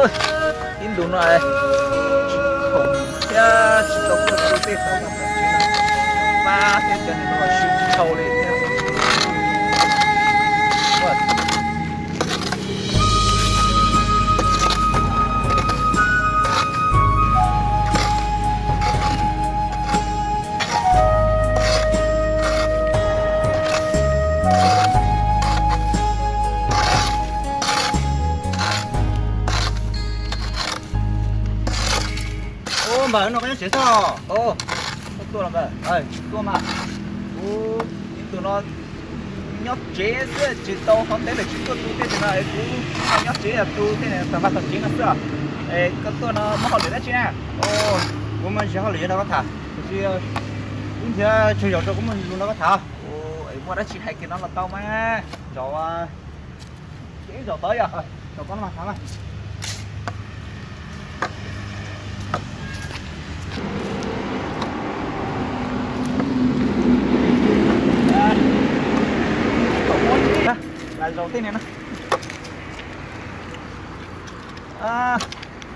Ib ntus no tsis khoom thiab tsis tau tuaj tu tej xov tooj tsev no, pab thiab cov niag no los sib tsis tau li thiab. Ub, npawg, no koj nyob tsev xwb os? Koj tuaj los npawg? Tsis tuaj mas. Kuv ib ntus no nyob tsev xwb, tsis tau hov ntev lawm, tsis tuaj tu tej no es kuv nyob tsev tu tej tag vaj tag tsev no xwb. Es koj tuaj no muaj hauj lwm dab tsi na? Kuv muaj ntsis hauj lwm yuav nrog koj tham, tab sis wb nrhiav tsawg zaus rau kuv muaj lus nrog koj tham. Muaj dab tsi hais kiag no los tau mas. Zaum, ib zaum tod yog, zaum koj no mas tham mas. Zaum tej no,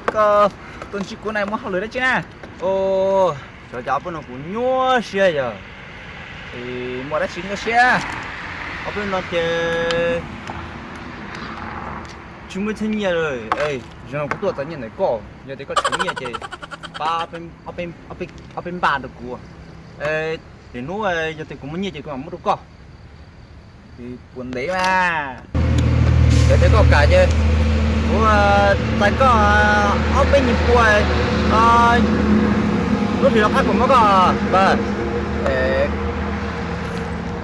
koj tuaj ntsib kuv na muaj hauj lwm dab tsi na? Xyov cas ob peb no kuv nyuaj siab yog. Muaj dab tsi nyuaj siab? Ob peb no ces tsis muaj ib txhiab nyiaj, zaum no kuv tuaj txais nyiaj ntawm koj, yog tias koj tshuav nyiaj ces pab ob peb npaj rau kuv. Lwm hnub yog tias kuv muaj nyiaj ces kuv mam muab rau koj. Puas ntev mas? Yog tias koj kam ces kuv txais koj ob peb nyuag pua, lub hlis no qab kuv muab koj npawg.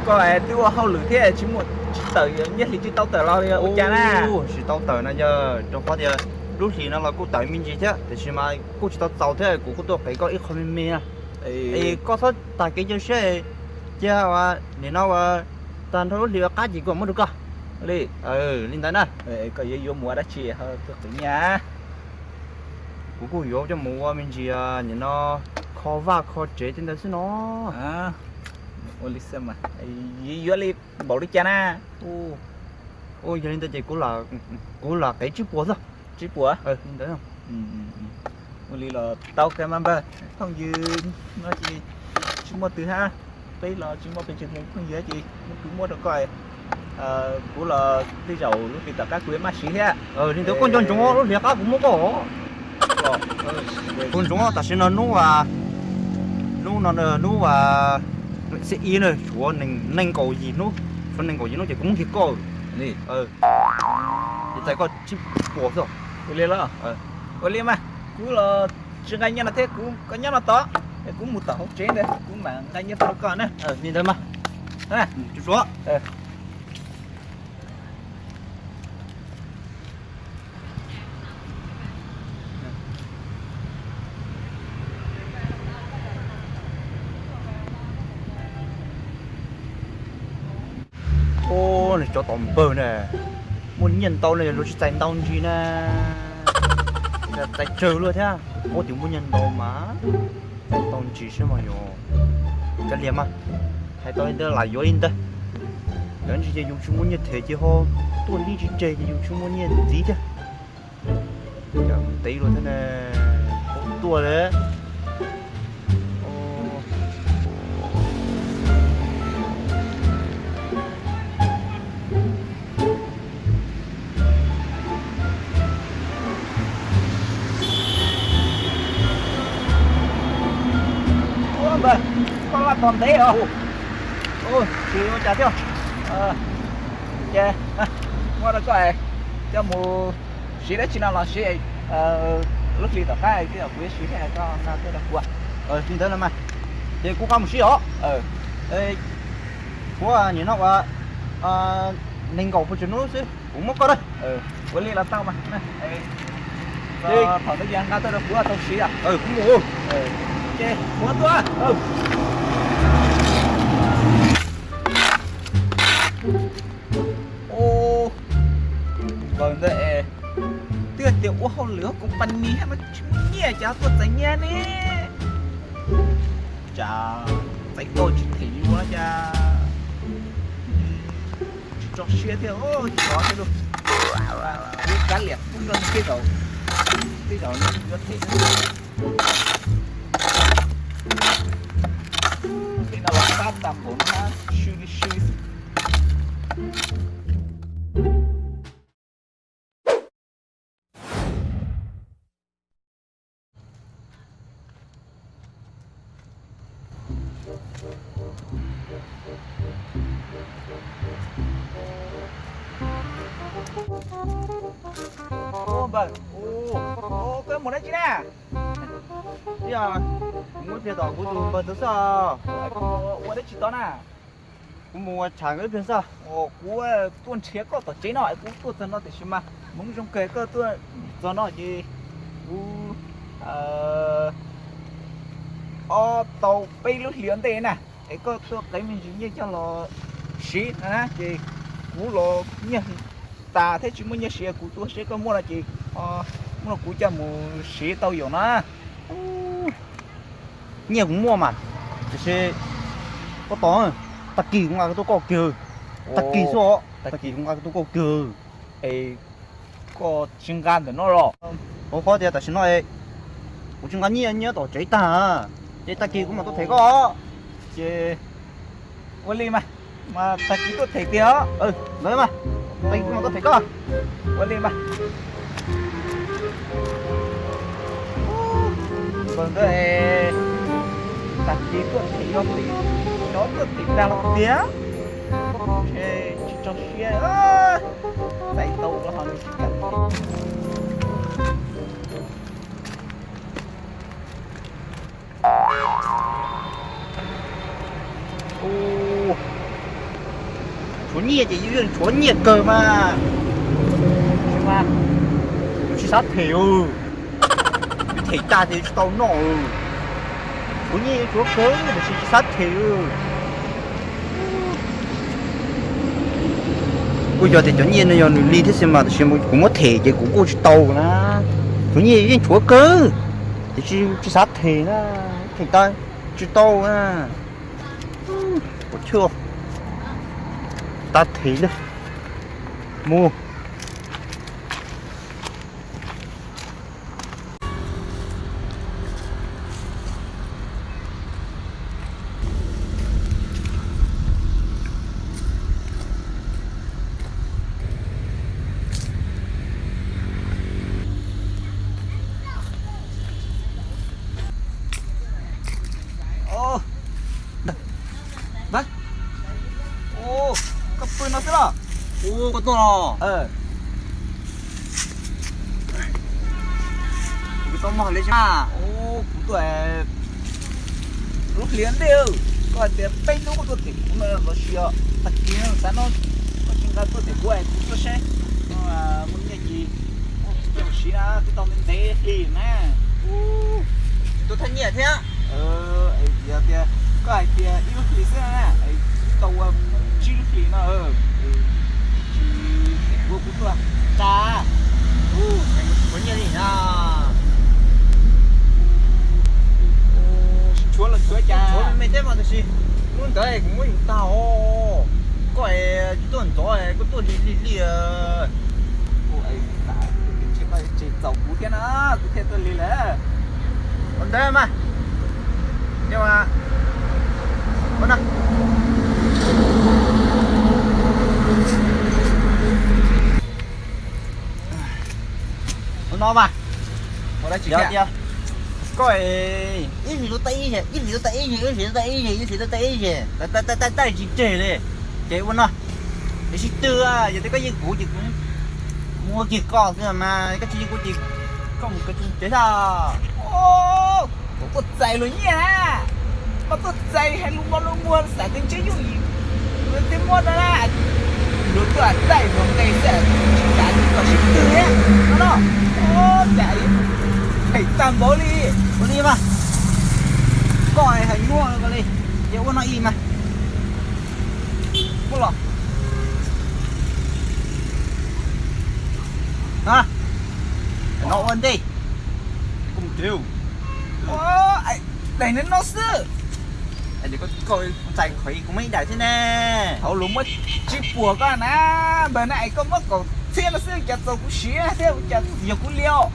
Koj twb ua hauj lwm thiab tsis muaj, tsis tawm, nyiaj hlis tsis tau tawm los ua cas na? Tsis tau tawm no yog rau qhov tias lub hlis no los kuj tawm me ntsis thiab tiam sis mas kuj tsis tau txaus thiab kuv kuj tuaj qev koj ib qho me me na. Es koj txhob tag kev cia siab, cia ua nim no ua tag nrho lub hlis ua qab ces kuv mam muab rau koj li. Li ntawd na. Koj yuav yuav mus ua dab tsi ho tuaj qev nyiaj? Kuv kuj yuav coj mus ua me ntsis nim no kho vaj kho tsev tej ntawd xwb no. Ua li xwb mas, yuav li npaum li cas na? Yog li ntawd ces kuv lam qev tsib puas xwb. Tsib puas? Li ntawd. Ua li los tau kawg mas npawg, phooj ywg no ces tsis muaj twg hab, peb los tsis muaj pes tsawg tus phooj ywg ces kuv muab rau koj, kuv los tej zaum lub hlis tom qab kuv yuav maj siv thiab. Li ntawd koj nco ntsoov lub hlis qab kuv muab koj. Kuv ntsoov tam sim no hnub, hnub no hnub xiab ib na, tshuav nees nkaum yim hnub, tshuav nees nkaum yim hnub ces kuv muab kiag koj. Ces txais koj tsib puas xwb. Ua li los, ua li mas, kuv los tsis nqa nyiaj no thiab, kuv koj nyob no tod, es kuv mus tom hauv tsev ntawd kuv mam nqa nyiaj tuaj rau koj na. Li ntawd mas. Tsuag tsuag. Ub, nws cov tom npawg na, muaj nyiaj ntau no luag tsis txais ntau ntsis na, txais tsawg luaj thiab, ub, twb muaj nyiaj ntau mas txais ntau ntsis seb mas yog. Kav liam mas, hais tau li ntawd lam yuav li ntawd. Kav ntsis ces yus tsis muaj nyiaj them ces ho tuaj nib tsis tseg ces yus tsis muaj nyiaj ntxiv thiab. Cas ntev luaj thiab ne, tuaj lawm. Ua npawg, koj laj tos ntev os. Tsis ua cas thiab. Ces muab rau koj coj mus siv dab tsi no los siv, lub hlis tom qab kuv yuav siv thiab koj nqa tuaj rau kuv. Li ntawd los mas, ces kuv nqa mus siv os. Kuv nim no ua nees nkaum pes tsawg hnub xwb kuv muab koj na. Ua li los tau mas. Thaum ntawd ces nqa tuaj rau kuv tau siv. Kuv mus. Ces kuv tuaj. Npawg ntawd es twb tias ua hauj lwm hauv company hab mas tsis muaj nyiaj cas tuaj txais nyiaj ne. Cas txais tau tsis them yuav cas tsis tso siab thiab, tsis tso siab lauj. Kuv kav liam kuv nrog nws tej zaum Tej zaum yuav them, tej no los qab tag npaum no swb li swb. Ua npawg, koj mus dab tsi na? Yog, kuv mus pliag tom kuv tus npawg ntawd xwb. Ua dab tsi tod na? Kuv mus ua tsham nkawd ib pliag xwb. Kuv tuaj nrhiav koj tom tsev no es kuv tuaj txog no tiam sis mas hmoov zoo kawg koj tuaj txog no ces kuv ob tau peb lub hlis ua ntej na, es koj tuaj qev me ntsis nyiaj coj los siv na ces kuv los nyiaj tas thiab tsis muaj nyiaj siv, kuv tuaj seb koj muaj no ces muaj no kuv coj mus siv tau yaum na. Nyiaj kuv muaj mas, tiam sis koj tos, tag kis kuv nqa tuaj koj kiag, tag kis xwb os, tag kis kuv nqa tuaj koj kiag. Es koj tsis nqa ntawm no los? Ua qhov tias tam sim no kuv tsis nqa nyiaj nyob tom tsev tag, ces tag kis kuv mam tuaj them koj. Ces ua li mas, mas tag kis tuaj them tiag os. Ntawd mas, tag kis kuv mam tuaj them koj. Ua li mas. Npawg ntawd, tag kis tuaj them yog li, cov tuaj them tag los tiag, tsis tso siab, txais tau los ho nws tsis kam them. Tshuav nyiaj ces yeej tshuav nyiaj kawg mas, tsis xav them, them tag ces tsis tau noj. Tshuav nyiaj yeej tshuav kawg tiam sis tsis xav them. Kuj yog tias cov nyiaj no yog nws li thiab xwb mas, tiam sis kuv muab them ces kuv kuj tsis tau na. Tshuav nyiaj yeej tshuav kawg, tiam sis tsis xav them na, them tag tsis tau na. Ua chwj, tag them na, mus. Koj pw no xwb los? Ua koj tuaj los? Kuv tau mog li, kuv tuaj lub hlis ntej, koj hais tias peb hnub koj tuaj them kuv no los sis tag kis xav no koj tsis nqa tuaj them kuv es kuv tuaj seb muaj nyiaj ces kuv siv na, twb tau ntev ntev hlis na. Tsis tuaj thaj nyiaj thiab. Yog tias koj hais tias ib lub hlis xwb na, tau ua tsib lub hlis no, tsis them kuv, kuv tuaj tsa. Tshuav nyiaj li na. Tshuav los tshuav cas, tshuav me me thiab mas, tab sis lub ntawd kuv muab yus tag os. Koj tsis tuaj ntxov, koj tuaj li li li. Tsis txaus kuv thiab na, kuv thiaj tuaj li lawm. Ua ntawd mas, ua no, ua no mas, koj ib hlis tuaj tag ib zeg, ib hlis tuaj tag ib zeg, ib hlis tuaj tag ib zeg, ib hlis tuaj tag ib zeg, ib hlis tuaj tag ib zeg, tag tsis tseg li. Ces ua no, es sib twg, yog tias koj yeej kuv ces kuv mus ua kiag koj xwb mas, koj tsis yeej kuv ces koj mus kawg tsev tag. Kuv tuaj txais luag nyiaj na, koj tuaj txais hais lus npau lus muag xav tias ntshe yooj yim, luag twb muab no na, luag tuaj txais luag nqe xwb, tsis kam kom sib twg thiab no no. Cas them tag npaum li. Ua li mas, koj hais nyuaj ko li, ces ua no ib mas. Muaj los? No ua ntej. Daim no xwb. Txais qhov kuv muaj ib daim thiab ne. Thaum luag muab tsib puas koj na, npawg na, es koj muab kaum txhiab no xwb cas txaus kuv siv thiab, cas yog kuv li os.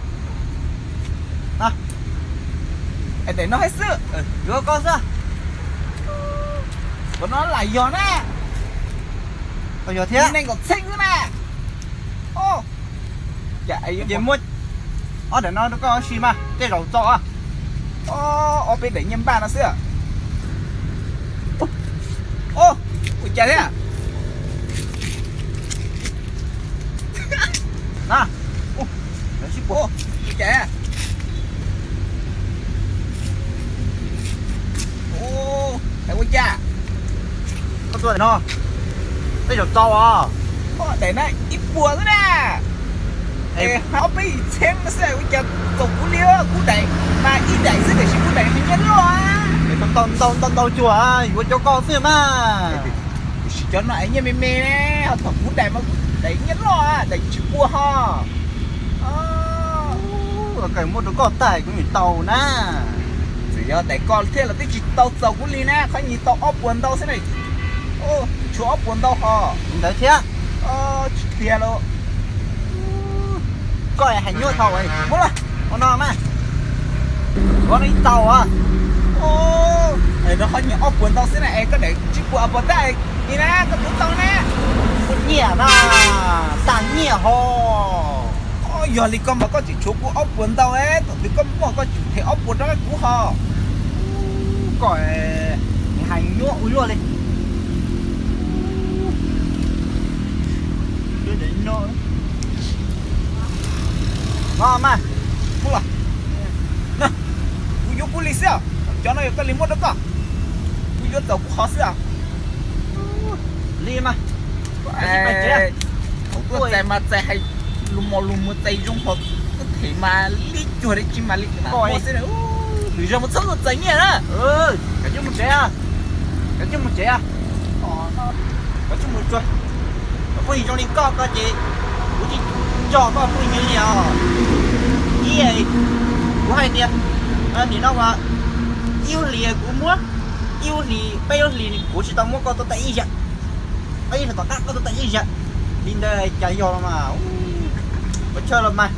Daim no thiab xwb, yuav koj xwb. Ua no lam yog na. Yog thiab, nees nkaum txheeb xwb na. Ces muab ob daim no rau koj ua si mas tej zaum txaus. Ob peb daim nyiaj npaj no xwb. Ua cas thiab? Na, ua cas? Ua cas? Koj tua daim no, tej zaum txaus os. Daim na ib puas xwb na. Ob peb ib txheeb no xwb ua cas txaus kuv li. Kuv daim mas ib daim xwb tiam sis kuv daim nyiaj loj. Ntau ntau ntau cuag yuav cov koj xwb mas. Kuv siv cov no es nyiaj me me ne, ho thaum kuv daim mas kuv daim nyiaj loj, daim tsis puas ho. Muab rau koj tag kuv yeej tau na. Txawm yog daim koj thiab los twb tsis tau txaus kuv li na, qhov nyuag tau ob puas ntau xwb na. Tshuav ob puas ntau ho. Li ntawd thiab. Tsis tiag los. Koj hais nyuaj thaum ua no mas. Ua no ib tau. Rau qhov nyuag ob puas ntau xwb na es koj daim tsib puas ob puas tag li na, koj puas tau na? Kuv nyiam na, tag nyiaj ho. Yog li koj mas koj tseem tshuav kuv ob puas ntau, thaum twg koj muaj koj tseem them ob puas rau kuv ho. Koj hais nyuaj ua luaj li. Los mas, kuv yuav kuv li xwb, cov no yog koj li muab rau koj, kuv yuav txaus kuv qhov xwb. Li mas, thaum tuaj txais mas txais hais lus mos lus muag txais zoo ho, kuv them mas li cuag li tsis mas li mas muaj xwb. Lwm zaug mas txhob tuaj txais nyiaj na. Kav tsij mus tsev, kav tsij mus tsev, kav tsij mus tsuag. Phooj ywg zoo li koj ko ces kuv tsis nco koj phooj ywg li os. Ib, kuv hais tias, nim no as, ib lub hlis kuv muab, ib lub hlis peb lub hlis kuv tsis tau muab koj tuaj tau ib zaug, peb lub hlis tom qab koj tuaj tau ib zaug. Li ntawd cas yog los mas, ua tshawj los mas.